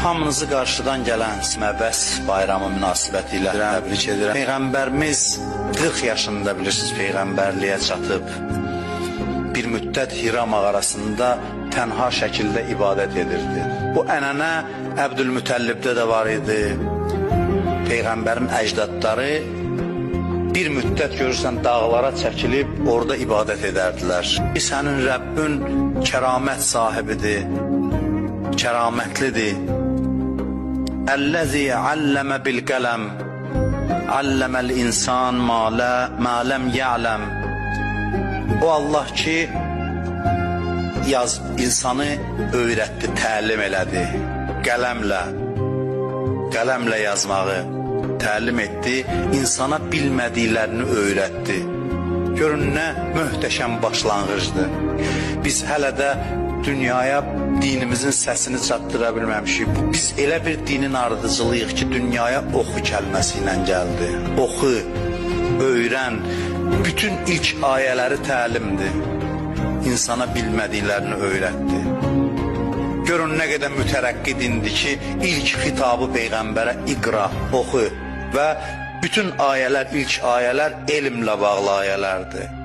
Hamınızı qarşıdan gələn Məbəs bayramı münasibəti ilə təbrik edirəm. Peyğəmbərimiz 40 yaşında, bilirsiniz, peyğəmbərliyə çatıb. Bir müddət Hira mağarasında tənha şəkildə ibadət edirdi. Bu ənənə Əbdülmütəllibdə də var idi. Peyğəmbərin əcdadları bir müddət görürsən dağlara çəkilib orada ibadət edərdilər. Sənin Rəbbin kəramət sahibidir, kəramətlidir. Əlləzi alləmə bil qələm, alləməl insan ma la ma ləm ya'ləm. O Allah ki yaz insanı öyrətdi, təlim elədi qələmlə, qələmlə yazmağı təlim etdi, insana bilmədiklərini öyrətdi. Görün nə möhtəşəm başlanğıcdır. Biz hələ də dünyaya dinimizin səsini çatdıra bilməmişik. Biz elə bir dinin ardıcılıyıq ki, dünyaya oxu kəlməsi ilə gəldi. Oxu, öyrən. Bütün ilk ayələri təlimdir. İnsana bilmədiklərini öyrətdi. Görün nə qədər mütərəqqi dindir ki, ilk xitabı peyğəmbərə iqra, oxu və bütün ayələr, ilk ayələr elmlə bağlı ayələrdir.